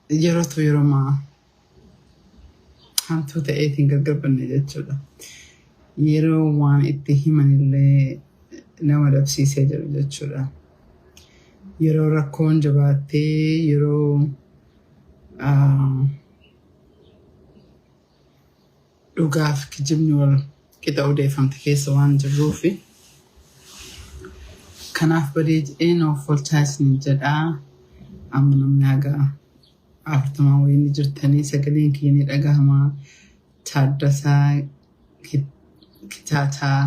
Yerootu yeroo hamtuu ta'eetiin gargar banne jechuudha. Yeroo waan itti himanillee nama dhabsiisee jiru jechuudha. Yeroo rakkoon jabaattee, yeroo dhugaaf kijibni wal qixa odeeffamte keessa waan jirruufi. Kanaaf badee jedheen of oolchaa isin jedhaa. Amma namni haga 40 wayii ni jirtanii, sagaleen kiyya ni dhagahamaa. Taaddasaa Kitaataa,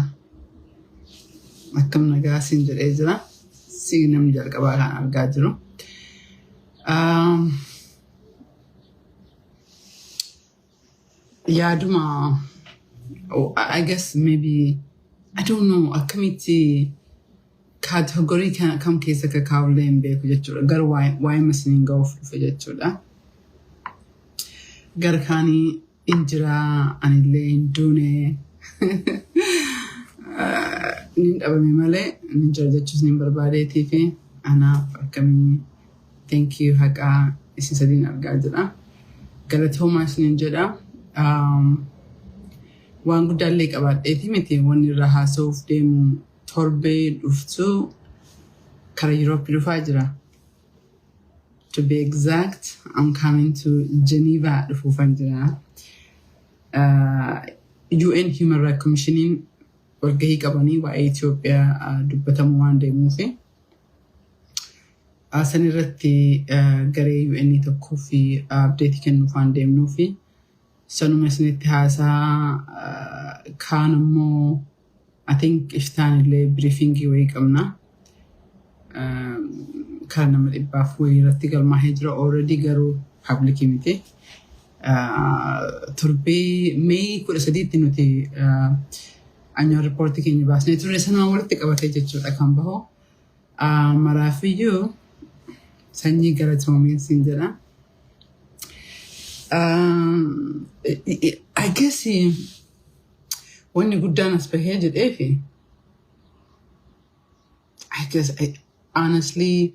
akkam nagaa siin jedhee jira. Si namni jalqabaa kan argaa jiru. Yaaduma, oh, I guess maybe, I don't know, akkamitti category kam keessa akka kaa'ullee hin beeku jechuudha. Gara waa'ee isiniin ga'uuf dhufe jechuudha. Gara kaanii hin jiraa, anillee hin duune, nin dhabame malee nin jira jechuus nin barbaadeetii fi anaaf akkamii, thank you, haqaa isin sadiin argaa jira. Galatoomaa isiniin jedha. Waan guddaallee qabaadheeti miti wanni irra haasa'uuf deemu. Torbee dhuftu kara Yuurooppii dhufaa jira. To be exact, I'm coming to Geneva dhufuufan jira. UN Human Rights Commissioniin walgahii qabanii waa'ee Itoophiyaa dubbatamuu waan deemuufi. San irratti garee UN tokkoo fi update kennuuf waan deemnuufi sanuma isinitti haasaa. Kaan immoo I think iftaan illee briefingii wayii qabna. Kan nama 100f wayii irratti galmaahee jira already, garuu public miti. Torbee May 13tti nuti annual reportii keenya baasnee turre, sanuma walitti qabatee jechuudha kan bahu. Maraafiyyuu sanyii galatoomiin siin jedha. I guess wanni guddaan as bahee jedhee fi I guess I, honestly,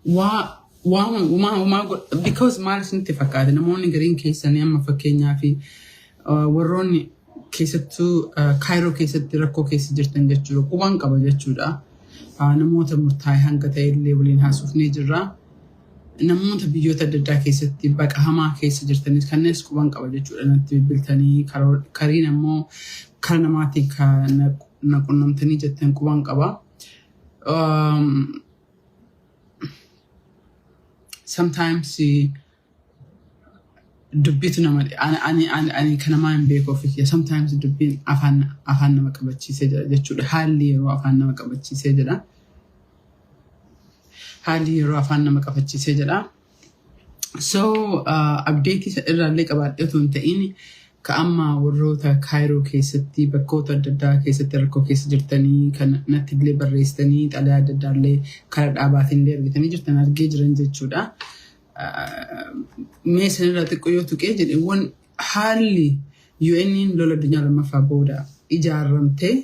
waa waa waa waa because maal isinitti fakkaate, namoonni gariin keessanii amma fakkeenyaa fi warroonni keessattuu Kaayiroo keessatti rakkoo keessa jirtan jechuudha, quban qaba jechuudha. Namoota murtaa'e hanga ta'e illee waliin haasofnee jirra. Namoota biyyoota adda addaa keessatti baqa hamaa keessa jirtanis kanneenis quban qaba jechuudha. Natti bilbiltanii, kariin ammoo kara namaatiin kan na qunnamtanii jettan quban qaba. Sometimes dubbitu nama ani kan namaa hin beeku ofii kiyya. Sometimes dubbiin afaan nama qabachiisee jira jechuudha. Haalli yeroo afaan nama qabachiisee jira. Haalli yeroo afaan nama qabachiisee jira. So update irraallee qabaadhee otoo hin ta'in, ka amma warroota Kaayiroo keessatti bakkoota adda addaa keessatti rakkoo keessa jirtanii kan natti illee barreessitanii, xalayaa adda addaa illee karaa dhaabaatiin illee argitanii jirtan argee jiran jechuudha. Mee sanirraa xiqqoo yoo tuqee jedhe, wan haalli UN'n lola addunyaa lammaffaa booda ijaaramtee,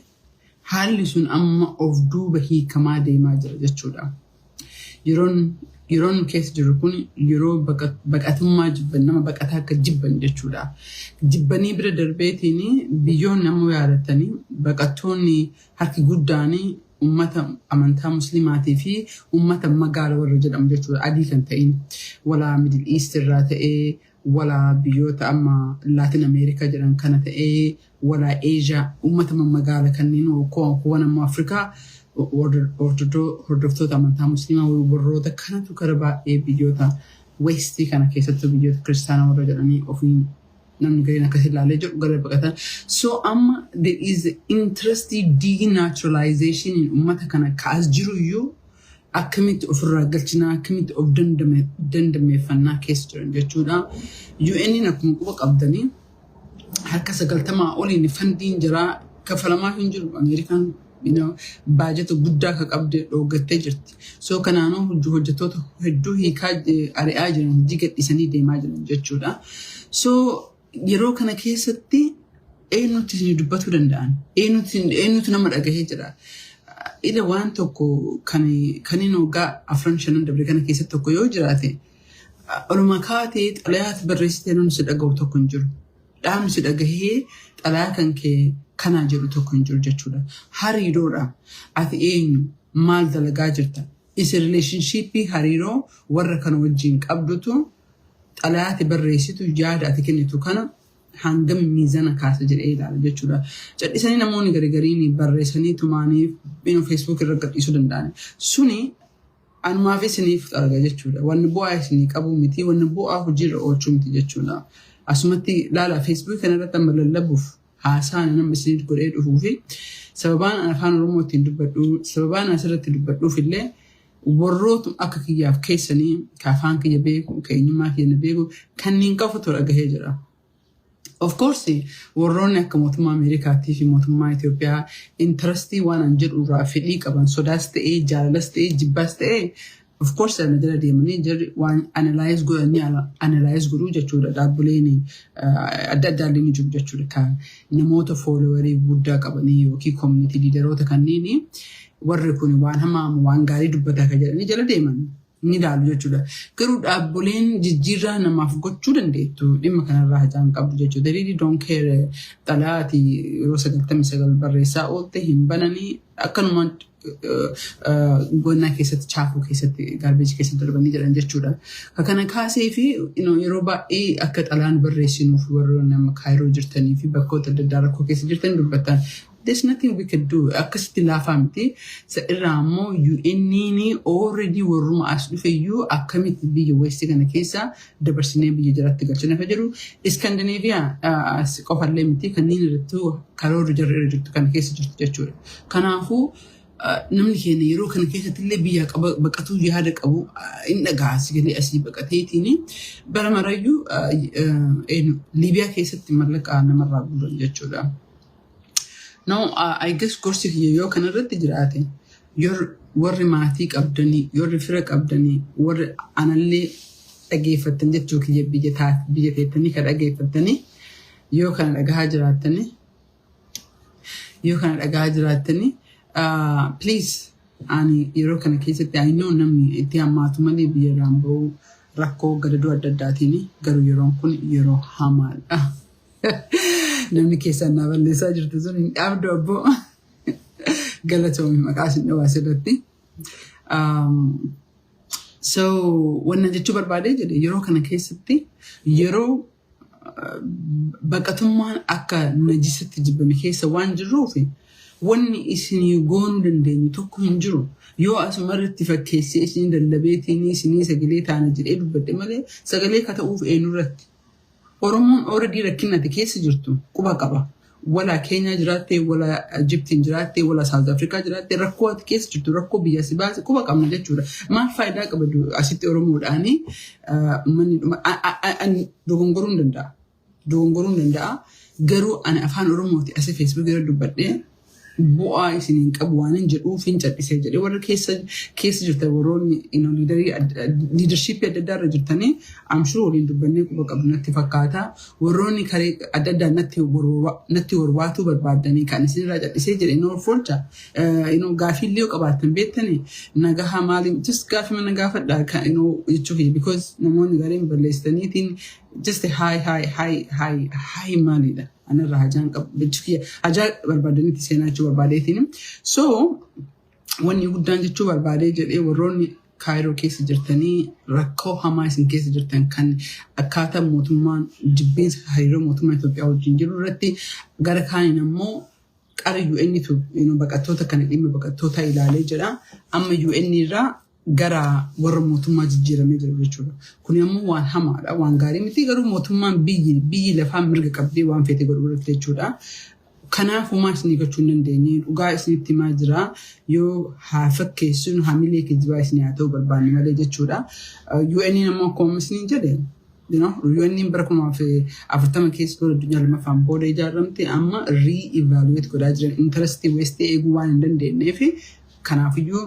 haalli sun amma of duuba hiikamaa deemaa jira jechuudha. Yeroon keessa jiru kun yeroo baqatummaa jibban, nama baqataa akka jibban jechuudha. Jibbanii bira darbeetiin biyyoonni ammoo yaadattanii baqattoonni harki guddaan ummata amantaa muslimaatii fi ummata magaala warra jedhamu jechuudha. Adii kan ta'in, walaa Middle East irraa ta'ee, walaa biyyoota amma Laatin Ameerikaa jedhan kana ta'ee, walaa Eeshiyaa, ummata magaala kanneen kuwan ammoo Afrikaa hordoftoota amantaa musliimaa warroota kanatu gara baay'ee biyyoota Westii kana keessattuu biyyoota kiristaanaa warra jedhanii ofiin namni gariin akkas ilaalee jiru gara baqatan. So amma there is interest denaturalization in ummata kana kaas jiru iyyuu akkamitti ofirraa galchinaa, akkamitti of dandameeffannaa keessa jiran jechuudha. UN akkuma quba qabdanii harka 90 oliin fundiin jiraa kafalamaa hin jiru. Ameerikaan baajata guddaa akka qabde dhooggattee jirti. So kanaanuu hojjettoota hedduu hiikaa ari'aa jiran, hojii gadhiisanii deemaa jiran jechuudha. So yeroo kana keessatti eenyutti isin dubbatuu danda'an? Eenyutu nama dhagahee jira? Ila waan tokko kan inni waggaa afran shanan dabre kana keessatti tokko yoo jiraate, Oluma kaatee xalayaa barreessitee namni si dhaga'u tokko hin jiru. Dhaabni si dhagahee xalayaa kan kee kanaa jedhu tokko hin jiru jechuudha. Hariiroodha. Ati eenyu? Maal dalagaa jirta? Isa relationship hariiroo warra kana wajjin qabdutu xalayaa ati barreessitu, yaada ati kennitu kana hangam miizana kaasa jedhee ilaala jechuudha. Callisanii namoonni garigariin barreessanii tumaanii Facebook irra gadhiisuu danda'an. Suni anumaaf isiniif arga jechuudha. Wanni bu'aa isinii qabu miti, wanni bu'aa hojiirra oolchuu miti jechuudha. Asumatti ilaala, Facebook kanarratti amma lallabuuf haasaan nama isiniif godhee dhufuu fi sababaan afaan Oromoo ittiin dubbadhu, sababaan asirratti dubbadhuuf illee warrootu akka kiyyaaf keessanii ka afaan kiyya beeku, ka eenyummaa kiyya beeku kanneen qofatu dhagahee jira. Of course, warroonni akka mootummaa Ameerikaatii fi mootummaa Itoophiyaa interest waan an jedhu irraa fedhii qaban, sodaas ta'ee, jaalalas ta'ee, jibbaas ta'ee, of course ana jala deemanii jarri waan analyze godhanii analyze godhuu jechuudha. Dhaabbileen adda addaa illee ni jiru jechuudha. Kan namoota follower guddaa qabanii yookiin community leaderoota kanneen warri kun waan hamaa waan gaarii dubbataa kan jedhanii jala deeman ni ilaalu jechuudha. Garuu dhaabbileen jijjiirraa namaaf gochuu dandeettu dhimma kanarraa hajaan qabdu jechuudha. They really don't care. Xalayaati yeroo 99 barreessaa oolte hin bananii, akkanumaan gonnaa keessatti, chaafuu keessatti, garbage keessatti darbanii jiran jechuudha. Kana kaasee fi yeroo baay'ee akka xalayaan barreessinuuf warroonni amma Kaayiroo jirtanii fi bakkoota adda addaa rakkoo keessa jirtan dubbattan. There's nothing we could do. Akkasitti laafaa miti. Isa irraa ammoo UN already warruma as dhufe iyyuu akkamitti biyya West kana keessa dabarsinee biyya jalatti galchina ka jedhu, Iskandinaviyaa as qofallee miti, kanneen irrattuu karoorri jarri irra jirtu kana keessa jirtu jechuudha. Kanaafuu namni keenya yeroo kana keessatti illee biyya baqatuu yaada qabu hin dhagaa, asii galee asii baqateetiin bara marayyuu Liibiyaa keessatti mallaqa namarraa guuran jechuudha. No, I guess gorsi kiyya yoo kanarratti jiraate, yoo warri maatii qabdanii, warri fira qabdanii, warri anallee dhageeffattan jechuu kiyya, biyya teettanii ka dhageeffattanii, yoo kana dhagahaa jiraattanii, yoo kana dhagahaa jiraattanii, please, ani yeroo kana keessatti, I know namni itti hammaatu malee biyya irraan bahuu rakkoo gadadoo adda addaatiin, garuu yeroon kun yeroo hamaadha. Namni keessaan naa balleessaa jirtu sun hin dhaabdu abboo. Galatoomi, maqaa isin dhawaa asirratti. So wanna jechuu barbaadee jedhe, yeroo kana keessatti, yeroo baqatummaan akka najisatti jibbame keessa waan jirruuf, wanni isinii goonuu dandeenyu tokko hin jiru. Yoo asumarratti fakkeessee isinii lallabeetiin isinii sagalee taana jedhee dubbadhe malee, sagalee ka ta'uuf eenyurratti? Oromoon already rakkina ati keessa jirtu quba qaba. Wala Keenyaa jiraattee, wala Ijiptiin jiraattee, wala South Africa jiraattee, rakkoo ati keessa jirtu, rakkoo biyya si baase quba qabna jechuudha. Maal faayidaa qaba asitti Oromoodhaanii uummanni dhuma dogongoruu hin danda'a. Dogongoruu hin danda'a. Garuu ani afaan Oromooti asii Facebook irra dubbadhee bu'aa isiniin qabu waan hin jedhuuf hin cadhisee jedhee, warra keessa keessa jirtan, warroonni leadership adda addaa irra jirtanii, I'm sure waliin dubbannee quba qabdu natti fakkaata. Warroonni karee adda addaa natti warwaatuu barbaadanii kan isinirraa cadhisee jedhe inni folcha. Gaafii illee yoo qabaattan beektanii nagahaa maaliin just gaafii mana gaafadhaa kan jechuuf, because namoonni gareen balleessitaniitiin just hi, hi, hi, hi, hi maalidha? Anarraa hajaan qabu jechuu, hajaa barbaadanitti seenaa jechuu barbaadeetiin. So wanni guddaan jechuu barbaadee jedhee, warroonni Kaayiroo keessa jirtanii rakkoo hamaa isin keessa jirtan kan akkaataa mootummaan jibbiinsa hariiroo mootummaa Itoophiyaa wajjin jiru irratti, gara kaaniin ammoo qara UN tu baqattoota kana, dhimma baqattoota ilaalee jira. Amma UN irraa gara warra mootummaa jijjiiramee jira jechuudha. Kun ammoo waan hamaadha, waan gaarii miti, garuu mootummaan biyyi lafaa mirga qabdee waan feete godhuu irratti jechuudha. Kanaaf homaa isinii gochuu hin dandeenye, dhugaa isinitti himaa jira, yoo haa fakkeessinu hamilee kijibaa isinii haa ta'u barbaanne malee jechuudha. UN ammoo akkuma isiniin jedhe, UN bara 2040 keessa tola addunyaa lammaffaan booda ijaaramte, amma re-evaluate godhaa jiran, interest West eeguu waan hin dandeenyeef. Kanaafiyyuu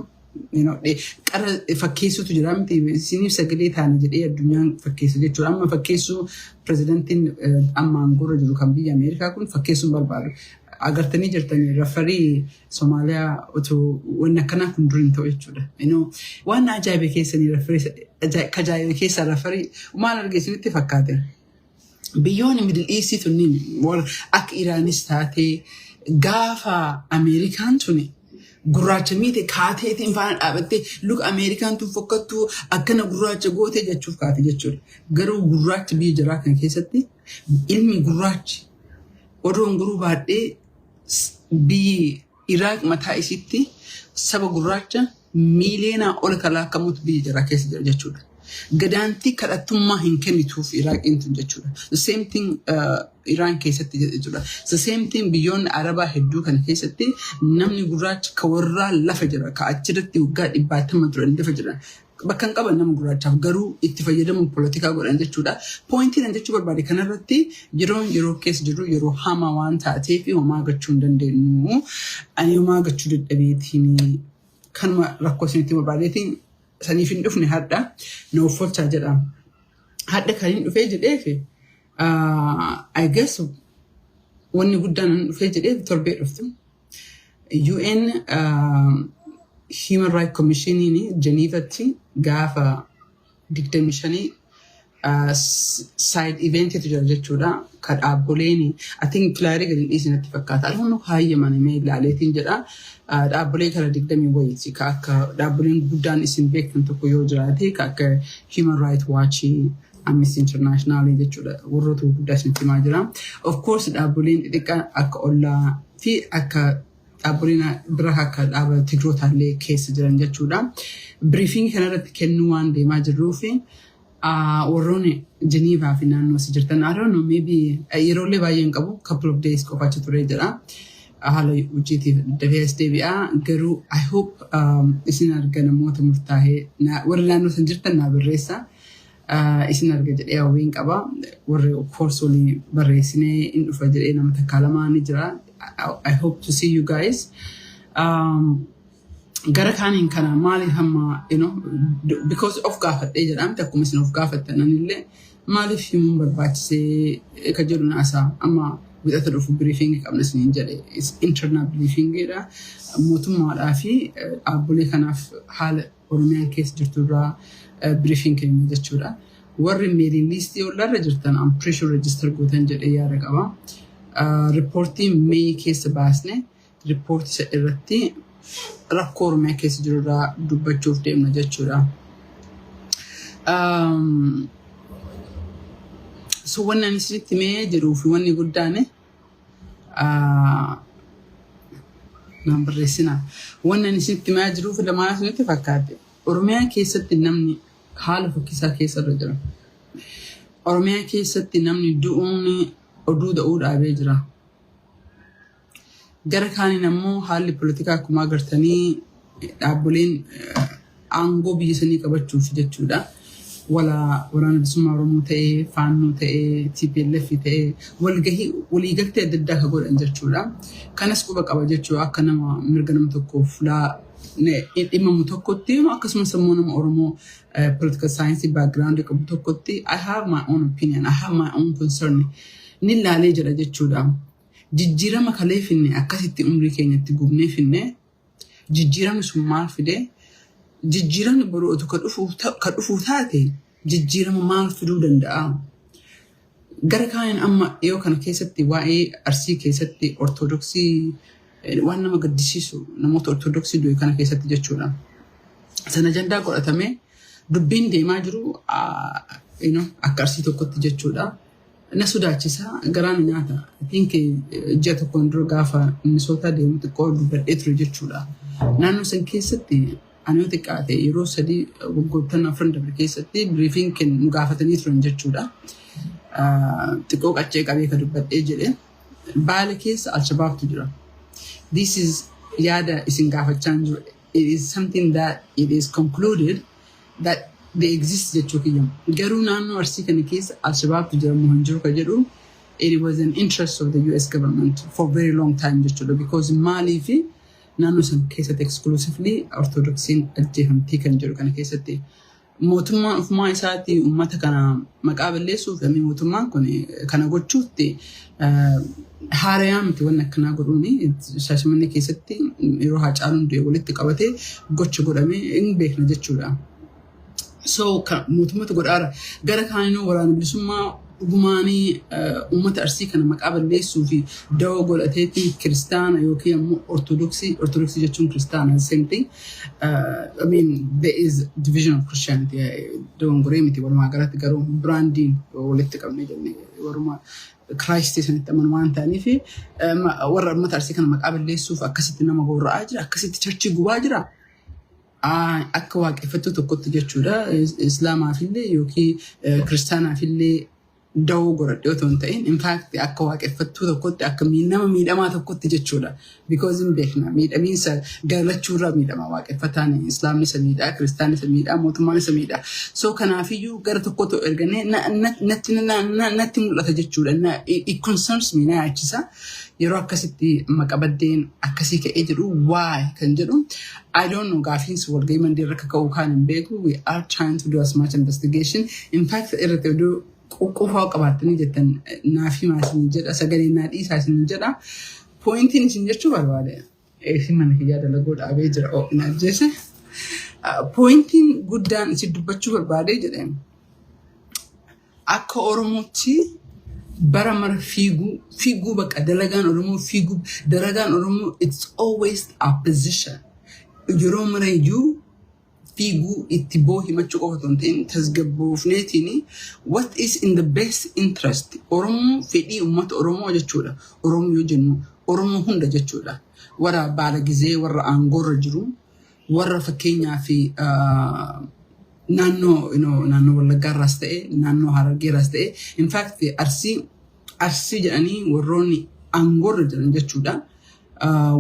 qara fakkeessutu jira miti, isiniif sagalee taana jedhee addunyaan fakkeessa jechuudha. Amma fakkeessuu pirezidantiin amma aangoorra jiru kan biyya Ameerikaa kun fakkeessuun barbaadu. Agartanii jirtanii referee Somaaliyaa otoo wanni akkanaa kun dur hin ta'u jechuudha. Waan ajaa'ibe keessanii referee kajaa'ibe keessa referee maal argeessinitti fakkaate? Biyyoonni Middle East tunniin akka Iraanis taatee gaafa Ameerikaan tuni gurraacha miite kaateetiin faana dhaabattee, "Look, Ameerikaan tun fokkattuu akkana gurraacha gootee" jechuuf kaate jechuudha. Garuu gurraachi biyya jiraa kana keessatti ilmi gurraachi odoon guruu baadhee biyyi Iraaq mataa isitti saba gurraacha miiliyoonaa ol kalaakamutu biyya jiraa keessa jira jechuudha. Gadaantii kadhattummaa hin kennituuf Iraaqiin tun jechuudha. The same thing Iraan keessatti jechuudha. The same thing biyyoonni Arabaa hedduu kana keessatti namni gurraachi ka warraa lafa jira, ka achirratti waggaa 100 turan lafa jira. Bakka hin qaban nama gurraachaaf, garuu itti fayyadamuun polotikaa godhan jechuudha. Pointiin an jechuu barbaade kanarratti yeroon yeroo keessa jiru yeroo hamaa waan taateef homaa gachuu hin dandeenyu. Ani homaa gachuu dadhabeetiin kanuma rakkoo isinitti barbaadeetiin saniif hin dhufne hadha na uffolchaa jedha. Hadha kan hin dhufee jedheef, I guess wanni guddaan hin dhufee jedheef torbee dhuftu. UN Human Rights Commissioniin Genevatti gaafa 25 side eventitu jira jechuudha. Ka dhaabboleen, I think, flyerii gadi hin dhiisinatti fakkaata. I don't know, haayyaman mee ilaaleetiin jedha. Dhaabbolee kana 20 wayiiti. Ka akka dhaabboleen guddaan isin beektan tokko yoo jiraate, ka akka Human Rights Watch, Amnesty International jechuudha. Warroota gurguddaa isinitti himaa jira. Of course dhaabboleen xixiqqaan akka ollaa fi akka dhaabboleen bira akka dhaaba Tigrootaallee keessa jiran jechuudha. Briefing kanarratti kennuu waan deemaa jirruufi warroonni Jeniivaa fi naannoo asii jirtan, I don't know, maybe yeroollee baay'ee hin qabu, couple of days qofa achi ture jedha. Haala hojiitiif dafee as deebi'a. Garuu I hope isin arga. Namoota murtaa'ee warri naannoo san jirtan naa barreessa. Isin arga jedhee hawwiin qaba. Warri of course walii barreessinee in dhufa jedhee nama takkaa lamaa ni jira. I hope to see you guys. Gara kaaniin kana maaliif hamma because of gaafadhee jedhamte, akkuma isin of gaafattan anillee maaliif himuun barbaachisee ka jedhu naasaa. Amma wixata dhufu briefing qabna isiniin jedhe, internal briefingidha. Mootummaadhaa fi dhaabbolee kanaaf haala Oromiyaan keessa jirtu irraa briefing kenna jechuudha. Warri mailing listii ollaarra jirtan, I'm pretty sure register gootan jedhee yaada qaba. Reportii May keessa baasne, reportii isa irratti rakkoo Oromiyaa keessa jiru irraa dubbachuuf deemna jechuudha. So wanni ani isinitti himee jedhuu fi wanni guddaan naan barreessina. Wanni ani isinitti himaa jiruu fi lamaan isinitti fakkaate. Oromiyaa keessatti namni haala fokkisaa keessa irra jira. Oromiyaa keessatti namni du'uun oduu da'uu dhaabee jira. Gara kaaniin ammoo haalli poolitikaa akkuma agartanii dhaabboleen aangoo biyya sanii qabachuuf jechuudha. Wala Waraana Bilisummaa Oromoo ta'ee, Faannoo ta'ee, TPLF ta'ee, walgahii waliigaltee adda addaa kan godhan jechuudha. Kanas quba qaba jechuudha, akka nama mirga nama tokkoof dhimmamu tokkotti, akkasumas immoo nama Oromoo political science background qabu tokkotti, I have my own opinion, I have my own concern. Ni laalee jira jechuudha. Jijjiirama kalee finne akkasitti umrii keenyatti gubnee finne, jijjiiramni sun maal fide? Jijjiiramni boru otoo ka dhufu taate jijjiirama maal fiduu danda'a? Gara kaaniin amma dhiyoo kana keessatti waa'ee Arsii keessatti Ortodoksii waan nama gaddisiisu, namoota Ortodoksii du'e kana keessatti jechuudha. Sana ajandaa godhatamee dubbiin deemaa jiru akka Arsii tokkotti jechuudha. Na sodaachisa, garaa na nyaata. I think ji'a tokkoon dura gaafa Minnesota deemu xiqqoo dubbadhee ture jechuudha. Naannoo san keessatti ani yoo xiqqaate yeroo 3 waggoottan 4 dabre keessatti briefing kennu gaafatanii turan jechuudha. Xiqqoo qaccee qabee ka dubbadhee jedhe. Baale keessa Alshabaabtu jira. This is yaada isin gaafachaa hin jiru. It is something that it is concluded that they exist jechuu kiyya. Garuu naannoo Arsii kana keessa Alshabaabtu jira moo hin jiru ka jedhu, it was an interest of the US government for very long time jechuudha. Because maaliifi naannoo san keessatti exclusively Ortodoksiin ajjeefamtii kan jedhu kana keessatti. Mootummaan ofumaa isaatii uummata kana maqaa balleessuuf, mootummaan kun kana gochuutti haarayaa miti. Wanni akkanaa godhuun Shaashamannee keessatti yeroo Haacaaluun du'e walitti qabatee gocha godhamee hin beekna jechuudha. So mootummatu godhaara. Gara kaaniinuu Waraana Bilisummaa dhugumaanii uummata Arsii kana maqaa balleessuu fi dawoo godhateetti Kiristaana yookiin ammoo Ortodoksii, Ortodoksii jechuun Kiristaana, same thing. I mean, there is division of Christianity. Dogongoree miti, walumaa galatti garuu biraandiin walitti qabnee jennee waruma Kiraayistii sanitti amanu waan ta'aniif, warra uummata Arsii kana maqaa balleessuuf akkasitti nama gorra'aa jira, akkasitti churchii gubaa jira. Akka waaqeffattuu tokkotti jechuudha. Islaamaafillee yookiin Kiristaanaafillee dawoo godhadhee otoo hin ta'in, in fact, akka waaqeffattuu tokkotti, akka nama miidhamaa tokkotti jechuudha. Because hin beekna, miidhamiinsa galachuurraa miidhama. Waaqeffataan, Islaamni isa miidhaa, Kiristaanni isa miidhaa, mootummaan isa miidhaa. So kanaafiyyuu gara tokkotti ergannee natti mul'ata jechuudha. It concerns me, na yaachisa. Yeroo akkasitti maqabaddeen akkasii ka'ee jedhu, why kan jedhu, I don't know. Gaafiinsi walgahii mandii irra akka ka'u kaan hin beeku. We are trying to do as much investigation. In fact, irratti oduu quuqqufaa qabaattanii jettan naaf himaa isin jedha, sagalee naa dhiisaa isin jedha. Pointiin isin jechuu barbaade. Eessi mana kiyyaa dalaguu dhaabee jira, oo na ajjeese. Pointiin guddaan isin dubbachuu barbaade jedheen. Akka Oromootti bara mara fiiguu fiiguu, bakka dalagaan Oromoo fiiguu, dalagaan Oromoo, it's always opposition. Yeroo mara iyyuu fiiguu, itti boo himachuu qofa otoo hin ta'in, tasgabboofneetiin what is in the best interest Oromoo, fedhii uummata Oromoo jechuudha. Oromoo yoo jennu Oromoo hunda jechuudha. Warra baala gizee, warra aangoorra jiru, warra fakkeenyaa fi naannoo naannoo Wallaggaarraas ta'e, naannoo Harargeerraas ta'e, in fact Arsii jedhanii warroonni aangoorra jiran jechuudha.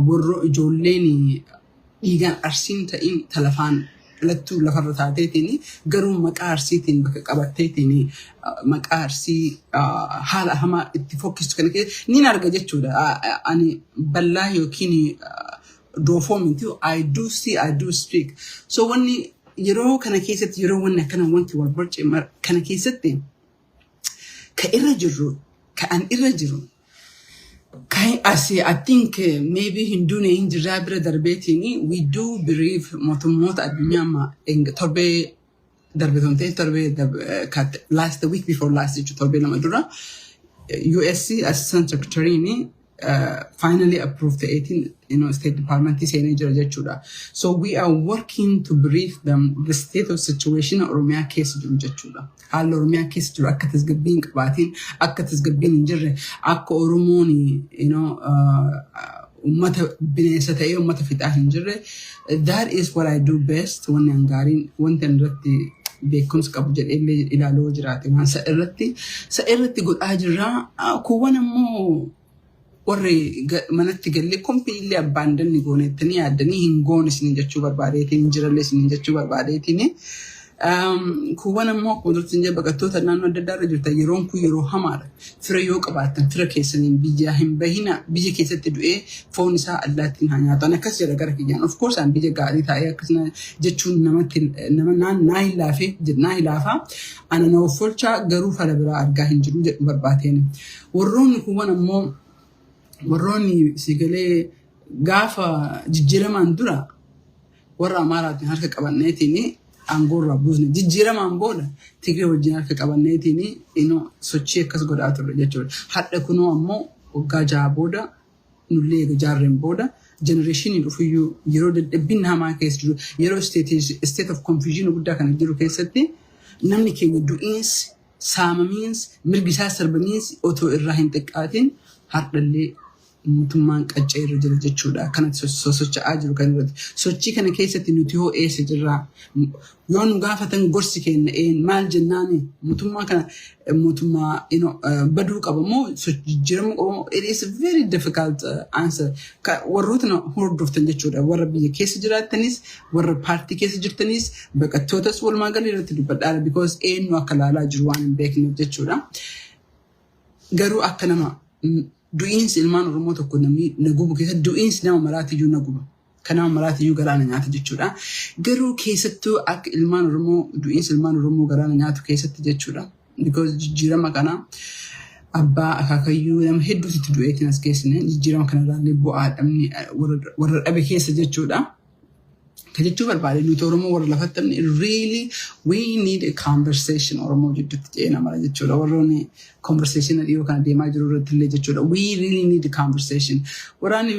Warra ijoolleen dhiigaan Arsiin ta'in talafaan dhalattuu lafarra taateetiin garuu maqaa Arsiitiin bakka qabatteetiin maqaa Arsii haala hamaa itti fokkistu kana keessa niin arga jechuudha. Ani bal'aa yookiin doofoo miti. I do see, I do speak. So wanni yeroo kana keessatti, yeroo wanni akkana wanti wal borce kana keessatti, ka irra jirru, ka an irra jiru, kan asi, I think maybe hin duune, hin jirraa bira darbeetiin, we do believe mootummoota addunyaa amma torbee darbe osoo hin ta'in, torbee last, the week before last jechuudha, torbee 2 dura US Assistant Secretary finally approved ta'eetiin State Department seenee jira jechuudha. So we are working to brief them the state of situation Oromiyaa keessa jiru jechuudha. Haalli Oromiyaa keessa jiru akka tasgabbiin qabaatiin, akka tasgabbiin hin jirre, akka Oromoon uummata bineensa ta'ee uummata fixaa hin jirre. That is what I do best. Wanni an gaariin, wanti an irratti beekumsa qabu jedhee ilaaluu jiraate, waan sa irratti godhaa jirraa. Kuuwwan ammoo warri manatti gallee completely abandon goonettanii yaaddanii hin goone isin jechuu barbaadeetiin jirallee isin jechuu barbaadeetiin. Kuuwwan ammoo akkuma durti hin baqattoota naannoo adda addaa irra jirtan, yeroon kun yeroo hamaadha. Fira yoo qabaattan fira keessaniin biyya hin bahina, biyya keessatti du'ee foon isaa allaattiin haa nyaatu. Ani akkas jedha gara kiyyaan. Of course an biyya gaarii taa'ee akkasuma jechuun namatti nama naa hin laafee naa hin laafaa. Ana na offolchaa, garuu fala biraa argaa hin jiru jedhu barbaateen. Warroonni kuuwwan ammoo, warroonni sigalee gaafa jijjiiramaan dura warra Amaaraatiin harka qabanneetiin aangoorraa buusne, jijjiiramaan booda Tigree wajjin harka qabanneetiin sochii akkas godhaa turre jechuudha. Hadha kunoo ammoo waggaa 6 booda nullee eega jaarreen booda, generationiin dhufuyyuu yeroo dadhabbiin hamaa keessa jiru, yeroo state of confusion guddaa kana jiru keessatti, namni keenya du'iinsi, saamamiinsi, mirgi isaa sarbamiinsi otoo irraa hin xiqqaatin, hardhallee mootummaan qaccee irra jira jechuudha. Akkanatti sosocho'aa jiru kan irratti. Sochii kana keessatti nuti hoo eessa jirraa? Yoo nu gaafatan gorsi kenna een maal jennaani? Mootummaa kana mootummaa baduu qaba moo jijjiiramuu qaba moo? It is a very difficult answer. Warroota na hordoftan jechuudha. Warra biyya keessa jiraattanis, warra paartii keessa jirtanis, baqattootas, walumaa gala irratti dubbadhaa, because eenyu akka laalaa jiru waan hin beekneef jechuudha. Garuu akka nama du'iinsi ilmaan Oromoo tokko namni na gubu keessatti, du'iinsi nama maraatiyyuu na guba. Kanaaf maraatiyyuu garaana nyaata jechuudha. Garuu keessattuu akka ilmaan Oromoo, du'iinsa ilmaan Oromoo garaana nyaatu keessatti jechuudha. Because jijjiirama kana abbaa, akaakayyuu, nama hedduutu itti du'eetiin as geessine, jijjiirama kanarraallee bu'aa dhabni warra dhabe keessa jechuudha. Ka jechuu barbaade, nuti Oromoo warra lafatti hafne, really we need a conversation Oromoo jidduutti jedhee nama jechuudha. Warroonni conversation dhiyoo kana deemaa jiru irratti illee jechuudha. We really need a conversation. Waraanni,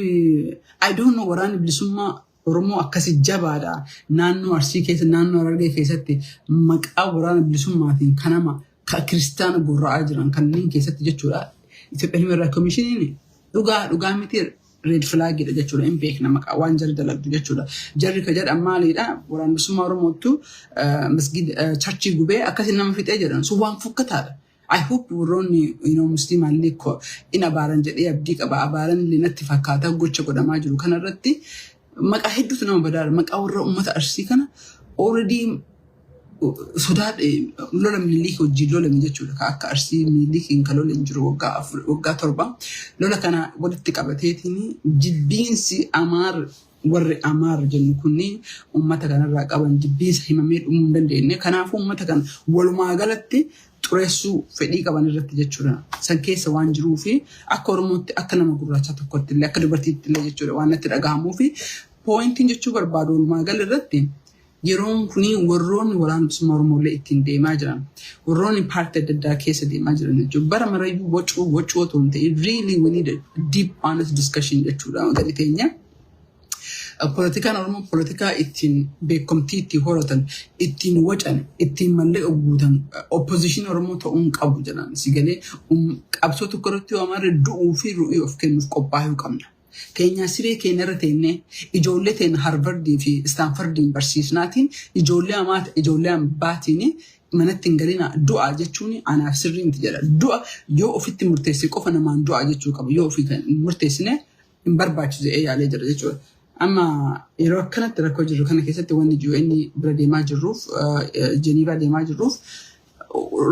I don't know, waraanni bilisummaa Oromoo akkasi jabaadha. Naannoo Arsii keessa, naannoo Harargee keessatti maqaa waraana bilisummaatiin kanama kiristaana gurra'aa jiran kanneen keessatti jechuudha. Itoophiyaa Human Rights Commissioniin dhugaa dhugaa miti, red flagidha jechuudha. Hin beekna maqaa waan jarri dalagdu jechuudha. Jarri ka jedhan maalidha? Waraana bilisummaa Oromoottu masgida, churchii gubee akkasii nama fixee jedhan sun waan fokkataadha. I hope warroonni musliimaallee in abaaran jedhee abdii qaba. Abaaran illee natti fakkaata gocha godhamaa jiru kanarratti maqaa hedduutu nama badaara. Maqaa warra uummata Arsii kana already sodaa lola Miniliik wajjin lolame jechuudha. Ka akka Arsii Miniliikiin kan lole hin jiru waggaa 4, waggaa 7 lola kana walitti qabateetiin jibbiinsi Amaar, warri Amaar jennu kunni uummata kanarraa qaban jibbiinsa himamee dhumuu hin dandeenye. Kanaafuu uummata kana walumaa galatti xureessuu fedhii qaban irratti jechuudha. San keessa waan jiruu fi akka Oromootti, akka nama gurraachaa tokkotti illee, akka dubartiitti illee jechuudha, waan natti dhagahamuu fi pointiin jechuu barbaadu, walumaa gala irratti yeroon kuni warroonni waraana bilisummaa Oromoolee ittiin deemaa jiran, warroonni paartii adda addaa keessa deemaa jiran jechuudha. Bara marayyuu wacuu wacuu otoo hin ta'in, really we need a deep honest discussion jechuudha gadi teenya. Poolitikaan Oromoo poolitikaa ittiin beekamtii ittiin horatan, ittiin wacan, ittiin mallaqa guutan, opposition Oromoo ta'uu hin qabu jedhan si galee. Qabsoo tokko irratti yoo amarre du'uu fi ru'ii of kennuuf qophaa'uu qabna. Keenyaa siree keenya irra teennee ijoollee teenya Harvardii fi Stanfordiin barsiisnaatiin ijoollee amaata ijoollee ambaatiin manatti hin galina du'a jechuun anaaf sirrii miti jedha. Du'a yoo ofitti murteesse qofa namaan du'a jechuu qaba. Yoo ofii kan hin murteessine hin barbaachisu jedhee yaalee jira jechuudha. Amma yeroo akkanatti rakkoo jirru kana keessatti wanni UN bira deemaa jirruuf, Jeniivaa deemaa jirruuf,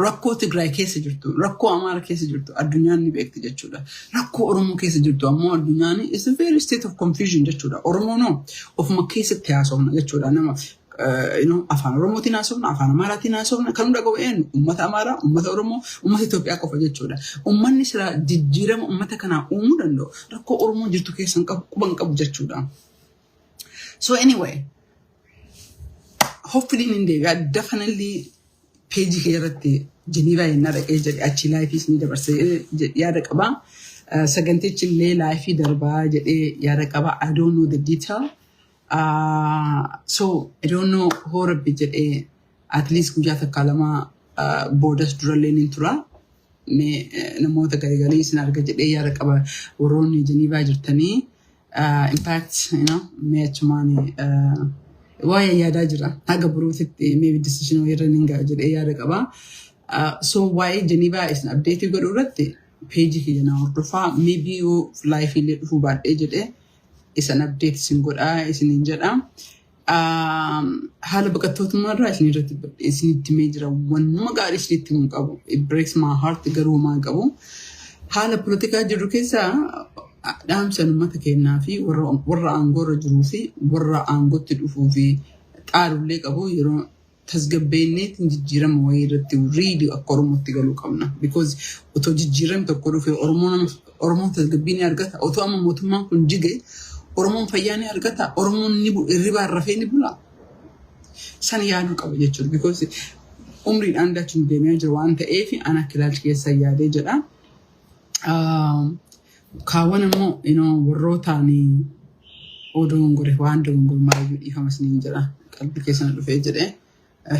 rakkoo Tigraay keessa jirtu, rakkoo Amaara keessa jirtu addunyaan ni beekti jechuudha. Rakkoo Oromoo keessa jirtu ammoo addunyaan is a very state of confusion jechuudha. Oromoon ofuma keessatti haasofna jechuudha. Nama afaan Oromootiin haasofna, afaan Amaaraatiin haasofna. Kan hunda qabu eenyu? Uummata Amaaraa, uummata Oromoo, uummata Itoophiyaa qofa jechuudha. Uummanni sira jijjiirama uummata kanaa uumuu danda'u rakkoo Oromoo jirtu keessa hin qabu, quba hin qabu jechuudha. So anyway, hopefully hin deebi'a. Definitely peejii kee irratti Jeniivaa yennaa dhaqee jedhe achi liveii isinii dabarsee yaada qaba. Sagantichi illee liveii darbaa jedhee yaada qaba. I don't know the detail. So I don't know, hoo Rabbi jedhee at least guyyaa takka lama boodas durallee ni tura. Mee namoota garigarii isin arga jedhee yaada qaba warroonni Jeniivaa jirtanii. In fact, mee achumaan waa'ee yaadaa jira. Haga boruutitti maybe decision irra ni ga'a jedhee yaada qaba. So waa'ee Jeniivaa isin update godhuu irratti peejii kiyya na hordofaa. Maybe yoo live illee dhufuu baadhee jedhee isan update isin godhaa isiniin jedha. Haala baqattootummaa irraa isin irratti isinitti himee jira. Wannuma gaarii isinitti himuu qabu. It breaks my heart, garuu homaa qabu. Haala poolitikaa jirru keessaa dhaamsan uummata keenyaa fi warra aangoo irra jiruu fi warra aangootti dhufuu fi xaarullee qabu, yeroo tasgabbeenneetiin jijjiirama wayii irratti really akka Oromootti galuu qabna. Because otoo jijjiiramni tokko dhufe Oromoon tasgabbii ni argata. Otoo amma mootummaan kun jige Oromoon fayyaa ni argata. Oromoon ni hirribaan rafee ni bula. San yaaduu qaba jechuudha. Because umriidhaan dachuun deemee jiru waan ta'eef ana akka ilaalcha keessa yaadee jedha. Kaawwan immoo warrootaan odoo waan dogongore marayyuu dhiifama isiniin jedha. Qalbii keessan dhufee jedhee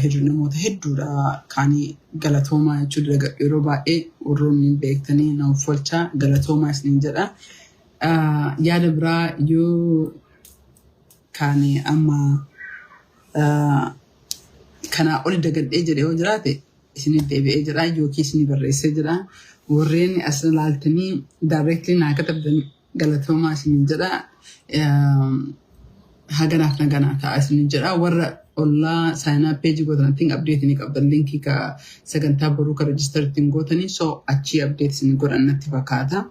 hedduu namoota hedduudha kaanii galatoomaa jechuudha. Yeroo baay'ee warroonni beektanii na uffolchaa, galatoomaa isiniin jedha. Yaada biraa yoo kaanii amma kanaa oli dagadhee jedhee yoo jiraate isinit deebi'ee jira yookiin isinii barreessee jira. Warreen as ilaaltanii directly naa katabdan galatoomaa isiniin jedha. Haganaaf naganaa ta'a isiniin jedha. Warra ollaa sign up peejii gootan ittiin update ni qabdan, linkii ka sagantaa boruu ka register ittiin gootanii, so achii update isin godhan natti fakkaata.